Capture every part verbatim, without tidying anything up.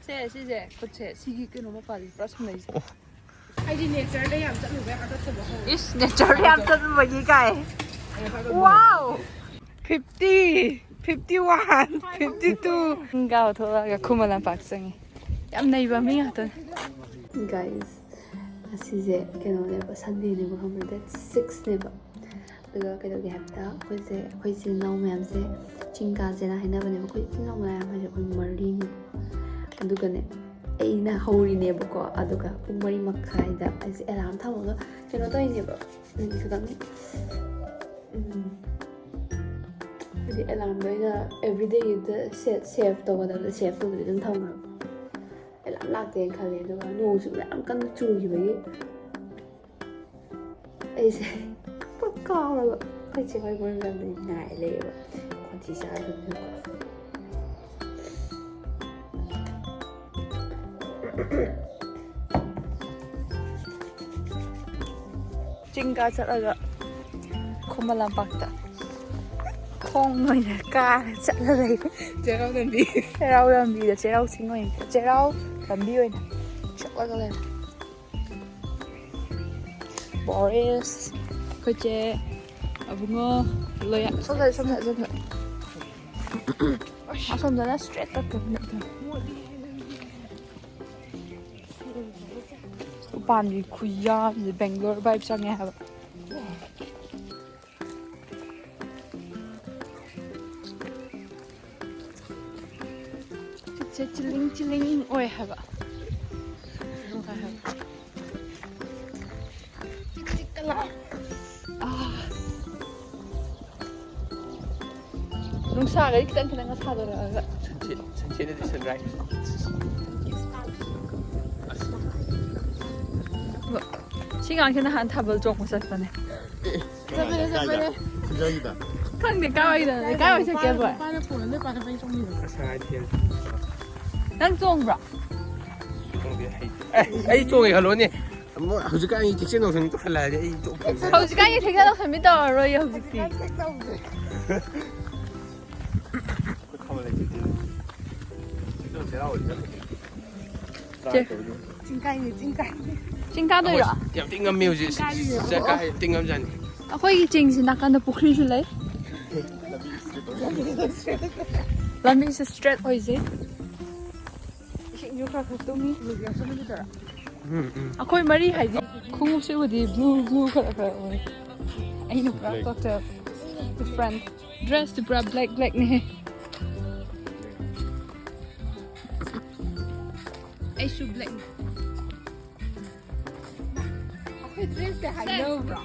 ꯁꯦ, ꯁꯤꯁꯦ, ꯈꯨꯠꯁꯦ, ꯁꯤꯒꯤ ꯀꯩꯅꯣ ꯃꯄꯥꯁꯦ ꯄꯨꯔꯥ ꯁꯨꯝ ꯂꯩꯁꯦ꯫ ꯑꯩꯗꯤ ꯅꯦꯆꯔꯗ ꯌꯥꯝ ꯆꯠꯂꯨꯕꯩ ꯍꯥꯒꯠꯆꯕ ꯍꯧꯔꯦ꯫ ꯏꯁ, ꯅꯦꯆꯔꯗ ꯌꯥꯝ ꯆꯠꯂꯨꯕꯒꯤ ꯀꯥꯏ꯫ Wow! Fifty, fifty one, fifty two. ꯆꯤꯡ ꯀꯥꯕ ꯊꯣꯛꯂꯛꯑꯒ ꯈꯨꯃꯟ ꯂꯝꯄꯥꯛ ꯆꯪꯉꯤ꯫ ꯌꯥꯝ ꯅꯩꯕ ꯃꯤ ꯉꯥꯛꯇꯅꯤ꯫ Guys, ꯉꯁꯤꯁꯦ ꯀꯩꯅꯣꯅꯦꯕ, ꯁꯟꯗꯦꯅꯦꯕ, ꯈꯪꯕ꯭ꯔꯥ? ꯗꯦꯠ ꯁꯤꯛꯁꯅꯦꯕ꯫ ꯑꯗꯨꯒ ꯀꯩꯗꯧꯒꯦ ꯍꯥꯏꯕꯗ, ꯑꯩꯈꯣꯏꯁꯦ, ꯑꯩꯈꯣꯏ ꯏꯆꯤꯜ ꯏꯅꯥꯎ ꯃꯌꯥꯝꯁꯦ ꯆꯤꯡ ꯀꯥꯁꯦꯅ ꯍꯥꯏꯅꯕꯅꯦꯕ꯫ ꯑꯩꯈꯣꯏ ꯏꯆꯤꯜ ꯏꯅꯥꯎ ꯃꯌꯥꯝ ꯍꯥꯏꯁꯦ ꯑꯩꯈꯣꯏ ꯃꯔꯤꯅꯦꯕ꯫ ꯑꯗꯨꯒꯅꯦ, ꯑꯩꯅ ꯍꯧꯔꯤꯅꯦꯕꯀꯣ꯫ ꯑꯗꯨꯒ ꯄꯨꯡ ꯃꯔꯤ ꯃꯈꯥꯏꯗ ꯑꯩꯁꯦ ꯑꯦꯂꯥꯔꯝ ꯊꯝꯃꯒ ꯀꯩꯅꯣ ꯇꯧꯔꯤꯅꯦꯕ꯫ ꯎꯝ, ꯈꯤꯇꯪ, ꯎꯝ, ꯍꯥꯏꯗꯤ ꯑꯦꯂꯥꯔꯝꯗꯣ ꯑꯩꯅ ꯑꯦꯕ꯭ꯔꯤꯗꯦꯒꯤꯗ ꯁꯦꯠ, ꯁꯦꯞ ꯇꯧꯒꯗꯕꯗ ꯁꯦꯞ ꯇꯧꯗꯕꯤ ꯑꯗꯨꯝ ꯊꯝꯈ꯭ꯔꯕ꯫ ꯑꯦꯂꯥꯔꯝ ꯂꯥꯛꯇꯦꯅ ꯈꯜꯂꯦ꯫ ꯑꯗꯨꯒ ꯅꯣꯡꯁꯨ ꯃꯌꯥꯝ ꯀꯟꯅ ꯆꯨꯈꯤꯕꯒꯤ ꯑꯩꯁꯦ ꯄꯨꯔꯥ ꯀꯥꯎꯔꯕ꯫ ꯑꯩꯈꯣꯏ ꯆꯦ ꯍꯣꯏ ꯃꯣꯏ ꯃꯌꯥꯝꯗ ꯉꯥꯏ ꯂꯩꯌꯦꯕ꯫ ꯈꯣꯟꯊꯤ ꯆꯥꯔꯕꯅꯤꯅꯀꯣ꯫ ꯆꯤꯡ ꯀꯥ ꯆꯠꯂꯒ ꯈꯨꯃꯟ ꯂꯝꯄꯥꯛꯇ ꯈꯣꯡ ꯑꯣꯏꯅ ꯀꯥꯔ ꯆꯠꯂ ꯂꯩꯔꯦ꯫ ꯆꯩꯔꯥꯎ ꯂꯝꯕꯤ꯫ ꯆꯩꯔꯥꯎ ꯂꯝꯕꯤꯗ, ꯆꯩꯔꯥꯎ ꯆꯤꯡ ꯑꯣꯏꯅ, ꯆꯩꯔꯥꯎ ꯂꯝꯕꯤ ꯑꯣꯏꯅ ꯆꯠꯂꯒ ꯂꯩꯔꯦ꯫ ꯕꯣꯔꯤꯁ, ꯑꯩꯈꯣꯏ ꯆꯦ, ꯑꯕꯨꯡꯉꯣ, ꯂꯣꯏ꯫ ꯁꯣꯝꯗ, ꯁꯣꯝꯗ, ꯁꯣꯝꯗ꯫ ꯑꯁꯣꯝꯗꯅ ꯏꯁꯇ꯭ꯔꯦꯠ ꯆꯠꯇꯣꯏꯅꯦ꯫ ꯎꯄꯥꯝꯕꯤ ꯈꯨꯌꯥꯝꯁꯦ ꯕꯦꯡꯒ꯭ꯂꯣꯔ ꯚꯥꯏꯕ ꯆꯪꯉꯦ ꯍꯥꯏꯕ꯫ ꯁꯤꯠꯁꯦ ꯆꯤꯂꯤꯡ ꯆꯤꯂꯤꯡ ꯑꯣꯏ ꯍꯥꯏꯕ꯫ ꯅꯨꯡꯉꯥꯏ ꯍꯥꯏꯕ꯫ ꯆꯤꯛ ꯆꯤꯛꯀ ꯂꯥꯎ꯫ ꯑꯥ꯫ ꯅꯨꯡꯁꯥꯒꯗꯤ ꯈꯤꯇꯪ ꯈꯤꯇꯪꯒ ꯁꯥꯗꯣꯔꯛꯑꯒ꯫ Sunset, sunset ꯑꯗꯤ sunrise꯫ ꯁꯤ ꯑꯉꯥꯡꯁꯦ ꯅꯍꯥꯟ ꯊꯥꯕꯜ ꯆꯣꯡꯕ ꯆꯠꯄꯅꯦ꯫ ꯆꯠꯄꯅꯦ, ꯆꯠꯄꯅꯦ꯫ ꯈꯨꯟꯖꯒꯤꯗ꯫ ꯈꯪꯗꯦ, ꯀꯥꯏ ꯋꯥꯏꯗꯅꯣ? ꯀꯥꯏ ꯋꯥꯏ ꯆꯠꯀꯦ, ꯕꯣꯏ? ꯅꯨꯄꯥꯅ ꯄꯨꯔ ꯅꯣꯏ ꯄꯥꯅ ꯃꯩ ꯆꯣꯡꯉꯤꯕ꯫ ꯅꯪ ꯆꯣꯡꯕ꯭ꯔꯣ? ꯆꯣꯡꯗꯦ, ꯍꯩꯇꯦ꯫ ꯑꯦ, ꯑꯩ ꯆꯣꯡꯉꯦ ꯈꯜꯂꯣꯅꯦ꯫ ꯑꯃꯨꯛ ꯍꯧꯖꯤꯛꯀꯥꯟꯒꯤ ꯊꯦꯛꯆꯦꯟ ꯅꯥꯎꯁꯦꯟ ꯇꯧꯈꯠꯂꯛꯑꯗꯤ ꯑꯩ ꯆꯣꯡ ꯐꯪꯗꯦ꯫ ꯍꯧꯖꯤꯛꯀꯥꯟꯒꯤ ꯊꯦꯛꯆꯦꯟ ꯅꯥꯎꯁꯦꯟ ꯃꯤ ꯇꯧꯔꯔꯣꯏꯌꯦ ꯍꯧꯖꯤꯛꯇꯤ꯫ ꯍꯧꯖꯤꯛꯀꯥꯟ ꯊꯦꯛ ꯇꯧꯗꯦ꯫ ꯑꯩꯈꯣꯏ ꯈꯥꯃꯦꯟ ꯂꯩꯇꯦ꯫ ꯆꯩꯔꯥꯎ ꯑꯣꯏꯅ ꯆꯠꯂꯨꯒꯦ꯫ ꯆꯤꯡ ꯀꯥꯏꯅꯤ, ꯆꯤꯡ ꯀꯥꯏꯅꯤ꯫ ꯆꯤꯡ ꯀꯥꯗꯣꯏꯔꯣ? ꯌꯥꯝ ꯊꯤ ꯉꯝꯃꯤ ꯍꯧꯖꯤꯛ꯫ ꯆꯠꯀꯥꯏ ꯌꯥꯝ ꯊꯤ ꯉꯝꯖꯥꯠꯅꯤ꯫ ꯑꯩꯈꯣꯏꯒꯤ ꯆꯤꯡꯁꯤ ꯅꯥꯀꯟꯗ ꯄꯨꯈ꯭ꯔꯤꯁꯨ ꯂꯩ꯫ ꯂꯝꯕꯤꯁꯦ straight ꯑꯣꯏꯖꯩ꯫ ꯏꯁꯤꯡꯁꯨ ꯈꯔ ꯈꯔ ꯇꯨꯡꯉꯤ꯫ ꯎꯝ, ꯎꯝ꯫ ꯑꯩꯈꯣꯏ ꯃꯔꯤ ꯍꯥꯏꯗꯤ ꯈꯣꯡꯎꯞꯁꯤꯕꯨꯗꯤ blue, blue ꯈꯔ ꯈꯔ ꯑꯣꯏ꯫ ꯑꯩꯅ ꯄꯨꯔꯥ Black꯫ Total different꯫ Dress T ꯄꯨꯔꯥ black, black ꯅꯦꯍꯦ꯫ ꯑꯩꯁꯨ black ꯅꯦ꯫ ꯑꯩꯈꯣꯏ dress ꯁꯦ ꯍꯥꯏꯅꯕ꯭ꯔꯣ?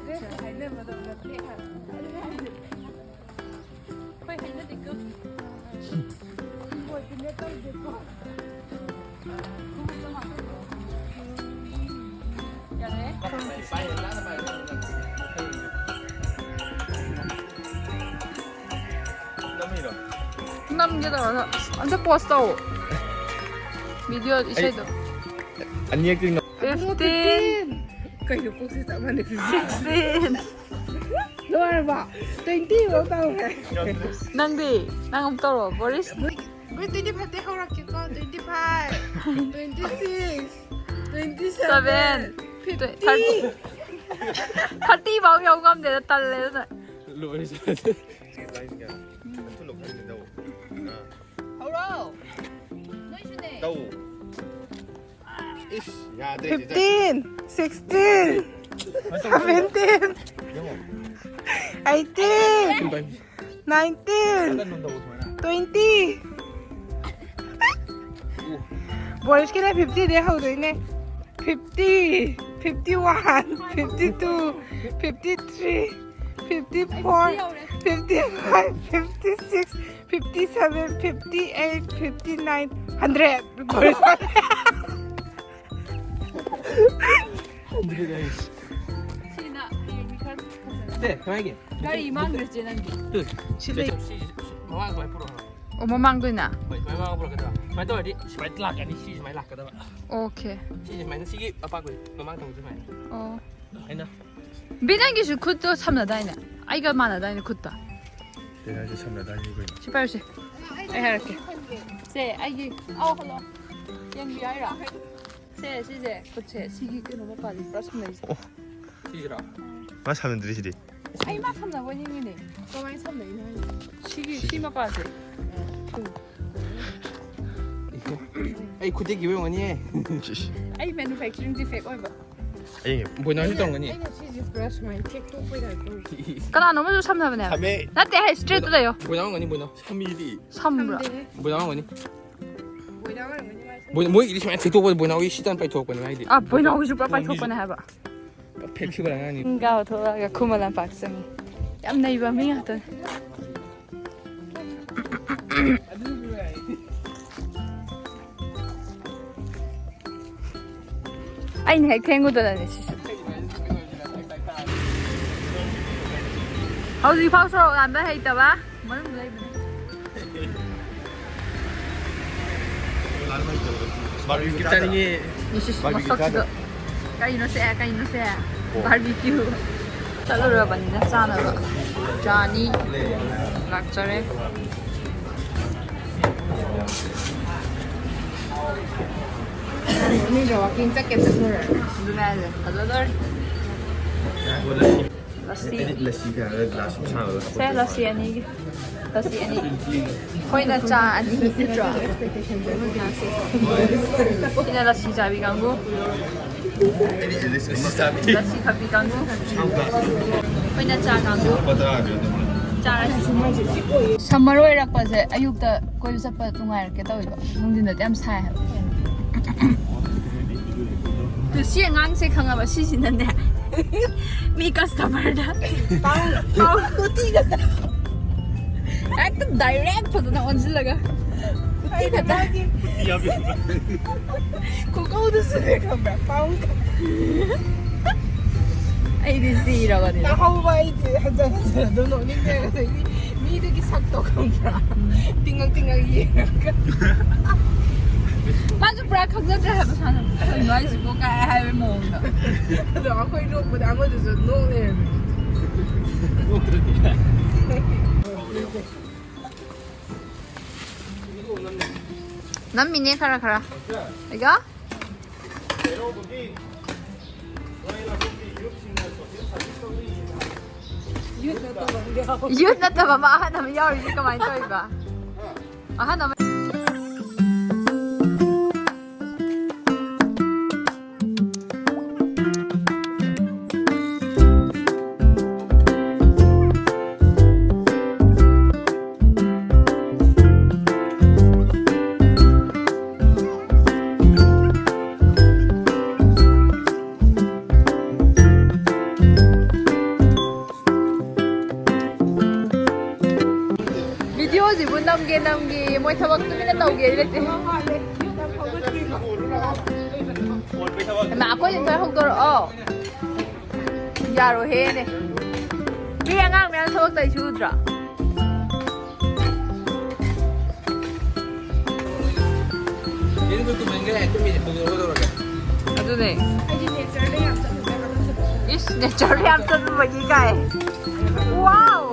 Dress ꯁꯦ ꯍꯥꯏꯅꯕꯗꯧꯅ black ꯍꯥꯏꯕ꯫ ꯑꯩꯈꯣꯏ ꯍꯥꯏꯅꯗꯦꯀꯣ꯫ ꯌꯥꯔꯦ꯫ ꯅꯝꯒꯦ ꯇꯧꯔꯒ ꯑꯝꯇ pause ꯇꯧ꯫ Video ꯏꯁꯩꯗꯣ꯫ ꯑꯅꯤꯔꯛꯇꯤ ꯉꯝ- Fifteen. ꯀꯩꯅꯣ ꯀꯣꯛꯁꯦ ꯆꯞ ꯃꯥꯟꯅꯩ꯫ Sixteen. ꯂꯣꯏꯔꯕꯣ? Twenty ꯐꯥꯎ ꯇꯧꯔꯦ꯫ ꯅꯪꯗꯤ? ꯅꯪ ꯑꯃꯨꯛ ꯇꯧꯔꯣ, ꯕꯣꯔꯤꯁ꯫ ꯃꯣꯏ twenty five ꯇꯩ ꯍꯧꯔꯛꯀꯦꯀꯣ꯫ Twenty five, twenty six, twenty seven, seven, fifty꯫ Thirty ꯐꯥꯎ ꯌꯧ ꯉꯝꯗꯦꯗ, ꯇꯜꯂꯦ ꯑꯗꯨꯅ꯫ ꯂꯣꯏꯔꯦ꯫ ꯍꯧꯔꯣ꯫ ꯅꯣꯏꯁꯨꯅꯦ꯫ ꯇꯧ꯫ ꯏꯁ, ꯌꯥꯗ꯭ꯔꯦ, ꯆꯦꯆꯟ꯫ Fifteen, sixteen, seventeen, ꯌꯦꯡꯉꯣ꯫ Eighteen, nineteen, ꯆꯦꯆꯟ ꯅꯪ ꯇꯧ ꯁꯨꯃꯥꯏꯅ꯫ Twenty꯫ ꯎ꯫ ꯕꯣꯔꯤꯁꯀꯤꯅ fifty ꯗꯩ ꯍꯧꯗꯣꯏꯅꯦ꯫ Fifty, fifty one, fifty two, fifty three, fifty four, fifty five, fifty six, fifty seven, fifty eight, fifty nine, hundred꯫ Hundred ꯍꯥꯏꯁ꯫ ꯁꯤꯅ ꯍꯌꯦꯡꯗꯤ ꯈꯔ ꯐꯖꯅ ꯁꯦ, ꯀꯃꯥꯏꯒꯦ? ꯒꯥꯔꯤ ꯃꯥꯡꯗ꯭ꯔꯁꯦ ꯅꯪꯒꯤ꯫ ꯇꯨ, ꯁꯤ ꯂꯩ꯫ ꯁꯤ, ꯁꯤ, ꯁꯤ, ꯃꯃꯥꯡ ꯁꯨꯃꯥꯏꯅ ꯄꯨꯔꯛꯑꯣ꯫ ꯑꯣ, ꯃꯃꯥꯡꯗ ꯑꯣꯏꯅ? ꯍꯣꯏ, ꯁꯨꯃꯥꯏꯅ ꯃꯃꯥꯡ ꯄꯨꯔꯛꯀꯗꯕ꯫ ꯁꯨꯃꯥꯏꯅ ꯇꯧꯔꯗꯤ ꯁꯨꯃꯥꯏꯅ ꯂꯥꯛꯀꯅꯤ, ꯁꯤ ꯁꯨꯃꯥꯏꯅ ꯂꯥꯛꯀꯗꯕ꯫ Okay꯫ ꯁꯤ ꯁꯨꯃꯥꯏꯅ, ꯁꯤꯒꯤ ꯑꯄꯥꯛꯄꯁꯦ ꯃꯃꯥꯡ ꯊꯪꯕꯁꯦ ꯁꯨꯃꯥꯏꯅ꯫ ꯑꯣ꯫ ꯍꯥꯏꯅ꯫ ꯕꯤ, ꯅꯪꯒꯤꯁꯨ ꯈꯨꯠꯇꯣ ꯁꯝꯅꯗꯥꯏꯅꯦ? ꯑꯩꯒ ꯃꯥꯟꯅꯗꯥꯏꯅꯦ ꯈꯨꯠꯇꯣ? ꯁꯝꯅꯗꯥꯏꯅꯤ ꯀꯩꯅꯣ꯫ ꯁꯤ ꯄꯥꯏꯔꯨꯁꯦ꯫ ꯑꯩ ꯍꯥꯏꯔꯛꯀꯦ꯫ ꯁꯦ, ꯑꯩꯒꯤ, ꯑꯧ, ꯍꯜꯂꯣ꯫ ꯌꯦꯡꯕꯤꯌꯨ ꯍꯥꯏꯔꯣ? ꯁꯦ, ꯁꯤꯁꯦ, ꯈꯨꯠꯁꯦ, ꯁꯤꯒꯤ ꯀꯩꯅꯣ ꯃꯄꯥꯁꯦ ꯄꯨꯔꯥ ꯁꯝꯅꯩꯁꯦ꯫ ꯑꯣ꯫ ꯁꯤꯁꯤꯔꯣ? ꯃꯥ ꯁꯝꯅꯗ꯭ꯔꯤꯁꯤꯗꯤ꯫ ꯑꯩ ꯃꯥ ꯁꯝꯅꯕ ꯑꯣꯏꯅꯤꯡꯉꯤꯅꯦ꯫ ꯀꯃꯥꯏꯅ ꯁꯝꯅꯩꯅꯣ ꯍꯥꯏꯁꯦ? ꯁꯤꯒꯤ, ꯁꯤ ꯃꯄꯥꯁꯦ꯫ ꯑꯩ ꯈꯨꯠꯇꯒꯤ ꯑꯣꯏꯔꯝꯒꯅꯤꯌꯦ꯫ ꯁꯤꯁ꯫ ꯑꯩ manufacturing defect ꯑꯣꯏꯕ꯫ ꯑꯩ ꯕꯣꯏꯅꯥꯎꯁꯨ ꯇꯧꯔꯝꯒꯅꯤ꯫ ꯑꯩꯅ ꯁꯤꯁꯦ ꯄꯨꯔꯥ ꯁꯨꯃꯥꯏꯅ ꯊꯦꯛꯇꯣꯛꯄꯩ ꯇꯥꯏꯞ ꯇꯧꯔꯤ꯫ ꯀꯅꯥꯅꯣꯝꯁꯨ ꯁꯝꯅꯕꯅꯦ ꯍꯥꯏꯕ꯫ ꯁꯝꯃꯦ꯫ ꯅꯠꯇꯦ, ꯍꯦ, straight ꯇ ꯂꯩꯌꯣ꯫ ꯕꯣꯏꯅꯥꯎ ꯑꯣꯏꯔꯝꯒꯅꯤ, ꯕꯣꯏꯅꯥꯎ꯫ ꯁꯝꯃꯤꯗꯤ꯫ ꯁꯝꯕ꯭ꯔꯥ? ꯁꯝꯗꯦꯍꯦ꯫ ꯕꯣꯏꯅꯥꯎ ꯑꯣꯏꯔꯝꯒꯅꯤ꯫ ꯕꯣꯏꯅꯥꯎ ꯑꯣꯏꯔꯝꯒꯅꯤ ꯃꯥꯏ ꯁꯝ꯫ ꯕꯣꯏ-, ꯃꯣꯏꯒꯤꯗꯤ ꯁꯨꯃꯥꯏꯅ ꯊꯦꯛꯇꯣꯛꯄꯗ ꯕꯣꯏꯅꯥꯎꯒꯤ ꯁꯤꯇꯟ ꯄꯥꯏꯊꯣꯛꯄꯅꯦ ꯍꯥꯏꯗꯤ꯫ ꯑꯥ, ꯕꯣꯏꯅꯥꯎꯒꯤꯁꯨ ꯄꯨꯔꯥ ꯄꯥꯏꯊꯣꯛꯄꯅꯦ ꯍꯥꯏꯕ꯫ ꯐ꯭ꯂꯦꯛꯁꯤꯕꯜ ꯑꯉꯥꯡꯅꯤ꯫ ꯆꯤꯡ ꯀꯥꯕ ꯊꯣꯛꯂꯛꯑꯒ ꯈꯨꯃꯟ ꯂꯝꯄꯥꯛ ꯆꯪꯉꯤ꯫ ꯌꯥꯝ ꯅꯩꯕ ꯃꯤ ꯉꯥꯛꯇꯅꯤ꯫ ꯑꯩꯅ ꯍꯦꯛ ꯊꯦꯡꯉꯨꯗꯅꯅꯦ ꯁꯤꯁꯨ꯫ ꯍꯧꯖꯤꯛꯐꯥꯎ ꯁꯣꯔꯣꯛ ꯂꯥꯟꯕ ꯍꯩꯇꯕ ꯃꯅꯨꯡꯗ ꯂꯩꯕꯅꯦ꯫ ꯕꯥꯔꯕꯤꯀ꯭ꯌꯨ ꯆꯥꯅꯤꯡꯉꯦ꯫ ꯏꯁ, ꯏꯁ, ꯕꯥꯔꯕꯤꯀ꯭ꯌꯨ ꯃꯁꯛꯁꯤꯒ꯫ ꯆꯥꯗ꯭ꯔꯣ? ꯀꯩꯅꯣꯁꯦ, ꯀꯩꯅꯣꯁꯦ? ꯑꯣ꯫ ꯕꯥꯔꯕꯤꯀ꯭ꯌꯨ꯫ ꯆꯠꯂꯨꯔꯕꯅꯤꯅ ꯆꯥꯅꯕ ꯆꯥꯅꯤ ꯂꯥꯛꯆꯔꯦ꯫ ꯃꯤꯁꯨ ꯋꯥꯀꯤꯡ ꯆꯠꯀꯦ ꯆꯠꯂꯨꯔꯦ꯫ ꯑꯗꯨꯅꯦ ꯍꯥꯏꯁꯦ, ꯐꯖꯗꯣꯔꯦ꯫ ꯂꯁꯤ꯫ ꯑꯩꯗꯤ ꯂꯁꯤ ꯀꯌꯥ ꯒ꯭ꯂꯥꯁ ꯑꯃ ꯁꯥꯕꯗꯣ ꯁꯦ, ꯂꯁꯤ ꯑꯅꯤꯒꯤ꯫ ꯂꯁꯤ ꯑꯅꯤ꯫ ꯑꯩꯈꯣꯏꯅ ꯆꯥ ꯑꯅꯤ ꯅꯠꯇ꯭ꯔꯣ? ꯁꯤꯅ ꯂꯁꯤ ꯆꯥꯕꯤ ꯀꯥꯡꯕꯨ꯫ ꯑꯩꯗꯤ ꯂꯁꯤ ꯆꯥꯕꯤ꯫ ꯂꯁꯤ ꯊꯛꯄꯤ ꯀꯥꯡꯕꯨ꯫ ꯑꯩꯈꯣꯏꯅ ꯆꯥ ꯀꯥꯡꯕꯨ꯫ ꯂꯨꯄꯥ ꯇꯔꯥ ꯄꯤꯔꯗꯤ ꯃꯥꯅꯤ꯫ ꯆꯥꯔꯁꯤ꯫ ꯁꯝꯃꯔ ꯑꯣꯏꯔꯛꯄꯁꯦ ꯑꯌꯨꯛꯇ ꯀꯣꯏꯕ ꯆꯠꯄ ꯅꯨꯡꯉꯥꯏꯔꯛꯀꯦ ꯇꯧꯋꯦꯕ꯫ ꯅꯨꯡꯊꯤꯟꯗꯗꯤ ꯌꯥꯝ ꯁꯥꯏ ꯍꯥꯏꯕ꯫ ꯑꯗꯨ ꯁꯤ ꯑꯉꯥꯡꯁꯦ ꯈꯪꯉꯕ? ꯁꯤꯁꯤꯅꯅꯦ꯫ ꯃꯤ ꯀꯁꯇꯃꯔꯗ ꯄꯥꯎ, ꯄꯥꯎ ꯎꯇꯤꯒ ꯆꯥ-, ꯍꯦꯛꯇ direct ꯐꯖꯅ ꯑꯣꯟꯁꯤꯜꯂꯒ ꯎꯇꯤꯒ ꯆꯥ-, ꯈꯨꯀꯧꯗꯨꯁꯨꯅꯦ ꯈꯪꯕ꯭ꯔꯥ? ꯄꯥꯎ ꯑꯩꯗꯤ ꯁꯤꯔꯕꯅꯦ꯫ ꯇꯥꯍꯧꯕ ꯑꯩꯗꯤ ꯍꯟꯖꯟ ꯍꯟꯖꯟ ꯑꯗꯨꯝ ꯅꯣꯛꯅꯤꯡꯉꯦ꯫ ꯑꯗꯩꯗꯤ ꯃꯤꯗꯨꯒꯤ ꯁꯛꯇꯣ ꯈꯪꯕ꯭ꯔꯥ? ꯎꯝ꯫ ꯇꯤꯡꯉꯛ ꯇꯤꯡꯉꯛ ꯌꯦꯡꯉꯒ꯫ ꯃꯥꯁꯨ ꯄꯨꯔꯥ ꯈꯪꯖꯗ꯭ꯔꯦ ꯍꯥꯏꯕ ꯁꯥꯟꯅꯕ꯫ ꯀꯩꯅꯣ ꯍꯥꯏꯁꯤꯕꯣ ꯀꯥꯏ ꯍꯥꯏꯕꯩ ꯃꯑꯣꯡꯗ꯫ ꯑꯗꯣ ꯑꯩꯈꯣꯏ ꯅꯣꯛꯄꯗ ꯑꯃꯗꯨꯁꯨ ꯅꯣꯛ ꯂꯩꯔꯝꯃꯦ꯫ ꯅꯣꯛꯇ꯭ꯔꯗꯤ꯫ ꯅꯝꯃꯤꯅꯦ ꯈꯔ ꯈꯔ꯫ ꯑꯩꯒ ꯌꯨꯠ ꯅꯠꯇꯕ ꯑꯃ, ꯑꯍꯟ ꯑꯃ ꯌꯥꯎꯔꯤꯁꯦ ꯀꯃꯥꯏꯅ ꯇꯧꯔꯤꯕ? ꯑꯍꯟ ꯑꯃ꯫ ꯚꯤꯗꯤꯑꯣꯁꯤꯕꯨ ꯅꯝꯒꯦ ꯅꯝꯒꯦ, ꯃꯣꯏ ꯊꯕꯛ ꯇꯨꯃꯤꯟꯅ ꯇꯧꯒꯦ ꯂꯩꯇꯦ꯫ ꯍꯩꯃꯥ, ꯑꯩꯈꯣꯏꯁꯨ ꯈꯔ ꯍꯧꯗꯣꯔꯛꯑꯣ꯫ ꯌꯥꯔꯣꯏꯍꯦꯅꯦ꯫ ꯃꯤ ꯑꯉꯥꯡ ꯃꯌꯥꯝ ꯊꯕꯛ ꯇꯧꯔꯤꯁꯤ ꯎꯗ꯭ꯔꯣ? ꯑꯗꯨꯅꯦ꯫ ꯏꯁ, ꯅꯦꯆꯔꯗ ꯌꯥꯝ ꯆꯠꯂꯨꯕꯒꯤ ꯀꯥꯏ꯫ ꯋꯥꯎ!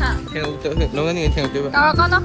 ꯍꯥ? ꯂꯧꯅꯅꯤꯡꯉꯦ ꯊꯦꯡꯉꯛꯇꯣꯏꯕ꯫ ꯇꯧꯔꯛꯀꯅꯣ꯫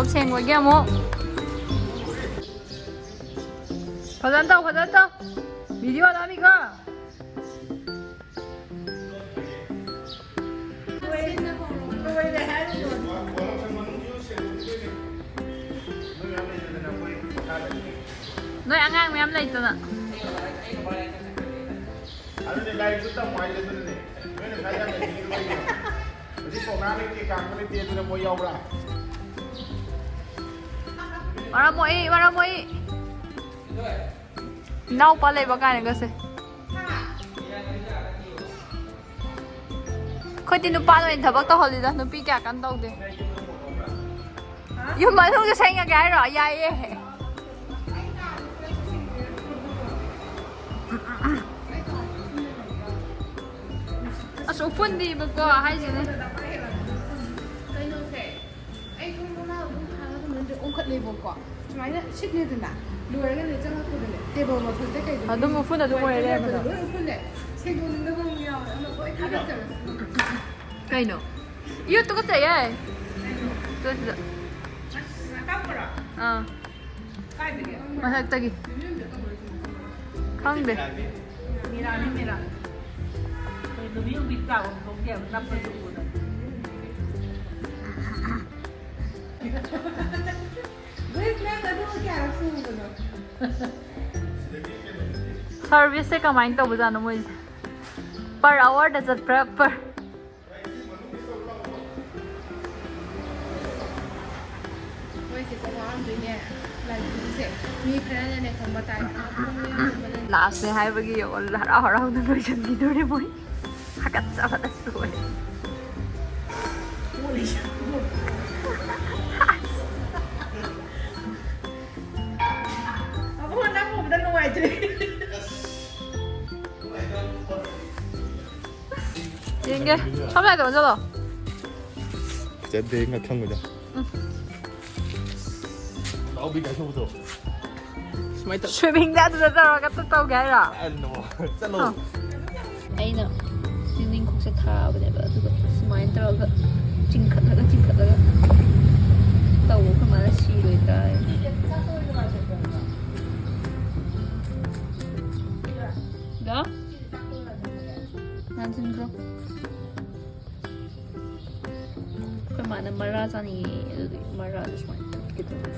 ꯁꯦꯡꯕꯒꯤ ꯑꯃꯨꯛ꯫ ꯐꯖꯅ ꯇꯧ, ꯐꯖꯅ ꯇꯧ꯫ ꯚꯤꯗꯤꯑꯣ ꯅꯝꯃꯤꯀꯣ꯫ ꯅꯣꯏ ꯑꯉꯥꯡ ꯃꯌꯥꯝ ꯂꯩꯇꯅ꯫ ꯑꯗꯨꯅꯦ ꯂꯥꯏꯔꯤꯛꯁꯨ ꯇꯝꯃꯣ ꯍꯥꯏꯁꯦ ꯑꯗꯨꯅꯅꯦ꯫ ꯅꯣꯏꯅ ꯁ꯭ꯋꯥꯏ ꯌꯥꯝ ꯂꯩꯅꯤꯡꯉꯤꯗꯣ ꯀꯩꯒꯤꯅꯣ? ꯍꯧꯖꯤꯛ ꯄꯥꯎꯅꯥ ꯂꯩꯇꯦ, ꯀꯥꯡꯕ ꯂꯩꯇꯦ, ꯑꯗꯨꯅ ꯃꯣꯏ ꯌꯥꯎꯕ꯭ꯔꯥ? ꯃꯔꯝ ꯃꯣꯛꯏ, ꯃꯔꯝ ꯃꯣꯛꯏ꯫ ꯏꯅꯥꯎꯄꯥ ꯂꯩꯕ ꯀꯥꯏꯅꯒꯁꯦ꯫ ꯑꯩꯈꯣꯏꯗꯤ ꯅꯨꯄꯥꯅ ꯑꯣꯏꯅ ꯊꯕꯛ ꯇꯧꯍꯜꯂꯤꯗ, ꯅꯨꯄꯤ ꯀꯌꯥ ꯀꯟꯅ ꯇꯧꯗꯦ꯫ ꯌꯨꯝ ꯃꯅꯨꯡꯁꯨ ꯁꯦꯡꯉꯒꯦ ꯍꯥꯏꯔꯣ? ꯌꯥꯏꯌꯦ꯫ ꯑꯁ, ꯎꯐꯨꯟꯗꯤꯕꯀꯣ ꯍꯥꯏꯁꯤꯅꯦ꯫ ꯀꯩꯅꯣꯁꯦ, ꯑꯩ ꯁꯣꯝꯗ ꯃꯥ ꯑꯗꯨꯝ ꯊꯥꯔꯒ ꯑꯗꯨꯝ ꯑꯣꯟꯈꯠꯂꯦꯕꯀꯣ꯫ ꯁꯨꯃꯥꯏꯅ ꯁꯤꯠꯂꯦꯗꯅ, ꯂꯣꯏꯔꯒꯅꯦ ꯆꯪꯉꯛꯄꯗꯅꯦ ꯇꯦꯕꯜ ꯃꯊꯛꯇ ꯀꯩꯗ ꯑꯗꯨꯝ ꯎꯐꯨꯟ ꯑꯗꯨꯝ ꯑꯣꯏꯔꯦ ꯂꯩꯔꯝꯕꯗꯣ꯫ ꯂꯣꯏ ꯎꯐꯨꯟꯅꯦ꯫ ꯁꯦꯡꯗꯣꯛꯅꯤꯡꯗꯕ ꯑꯃ ꯌꯥꯎꯔꯦ꯫ ꯑꯃ ꯂꯣꯏ ꯊꯥꯒꯠꯆꯔꯁꯤ꯫ ꯀꯩꯅꯣ? ꯏꯌꯣ, ꯇꯨꯀꯠꯆꯩꯌꯦ꯫ ꯇꯨ ꯁꯤꯗ꯫ ꯀꯛꯄ꯭ꯔꯣ? ꯑꯥ꯫ ꯀꯥꯏꯗꯒꯤ? ꯃꯊꯛꯇꯒꯤ꯫ ꯈꯪꯗꯦ꯫ ꯃꯤꯔꯥꯅꯤ, ꯃꯤꯔꯥ꯫ ꯀꯩꯅꯣ, ꯃꯤ ꯎꯕꯤ ꯇꯥꯕ ꯊꯣꯛꯇꯦ ꯍꯥꯏꯕ, ꯅꯞꯄꯁꯨ ꯎꯗꯅ꯫ ꯒ꯭ꯔꯤꯁ, ꯅꯪ ꯑꯗꯨ ꯀꯌꯥꯔꯛ ꯁꯨꯕꯅꯣ? ꯁꯔꯚꯤꯁꯁꯦ ꯀꯃꯥꯏꯅ ꯇꯧꯕꯖꯥꯠꯅꯣ ꯃꯣꯏꯁꯦ? Per hourꯗ ꯆꯠꯄ꯭ꯔꯥ? Per ꯃꯣꯏꯁꯦ ꯀꯣꯛ ꯉꯥꯎꯔꯝꯗꯣꯏꯅꯦ꯫ ꯂꯥꯏꯕ꯭ꯔꯦꯔꯤꯁꯦ ꯃꯤ ꯈꯔꯅꯅꯦ ꯈꯪꯕ ꯇꯥꯏ꯫ ꯂꯥꯁꯅꯦ ꯍꯥꯏꯕꯒꯤ ꯍꯔꯥꯎ ꯍꯔꯥꯎꯅ ꯂꯣꯏꯁꯤꯟꯈꯤꯗꯣꯔꯦ ꯃꯣꯏ꯫ ꯍꯥꯀꯠꯆꯕꯗ ꯂꯣꯏꯔꯦ꯫ ꯑꯃꯨꯛ ꯍꯟꯗꯛ ꯎꯕꯗ ꯅꯨꯡꯉꯥꯏꯇ꯭ꯔꯦ꯫ ꯌꯦꯡꯒꯦ꯫ ꯁꯝ ꯂꯥꯏꯗ ꯑꯣꯟꯁꯤꯜꯂꯣ꯫ ꯐꯖꯗꯦ ꯉꯥꯛꯁꯪꯕꯗ꯫ ꯎꯝ꯫ ꯂꯥꯎꯕꯤ ꯀꯥꯏ ꯊꯣꯛꯄꯗꯣ꯫ ꯁꯨꯃꯥꯏꯅ ꯇꯧ꯫ ꯁ꯭ꯋꯤꯃꯤꯡꯗ ꯑꯗꯨꯗ ꯇꯧꯔꯒ ꯇꯧꯒꯦ ꯍꯥꯏꯔꯣ? ꯑ, no꯫ ꯆꯠꯂꯣ꯫ ꯑ꯫ ꯑꯩꯅ ꯁ꯭ꯋꯤꯃꯤꯡ ꯈꯣꯛꯁꯦ ꯊꯥꯕꯅꯦꯕ, ꯑꯗꯨꯒ ꯁꯨꯃꯥꯏꯅ ꯇꯧꯔꯒ ꯆꯤꯡꯈꯠꯂꯒ, ꯆꯤꯡꯈꯠꯂꯒ꯫ ꯇꯧꯕ ꯑꯩꯈꯣꯏ ꯃꯥꯅ ꯁꯤꯔꯣꯏꯗ꯭ꯔꯥ ꯍꯥꯏ꯫ ꯒ? ꯅꯥꯟꯁꯤꯟꯈ꯭ꯔꯣ꯫ ꯑꯩꯈꯣꯏ ꯃꯥꯅ ꯃꯔꯥ ꯆꯥꯅꯤꯡꯉꯦ, ꯑꯗꯨꯗꯤ ꯃꯔꯥꯗꯣ ꯁꯨꯃꯥꯏꯅ ꯇꯠꯀꯦ ꯇꯧꯕ꯫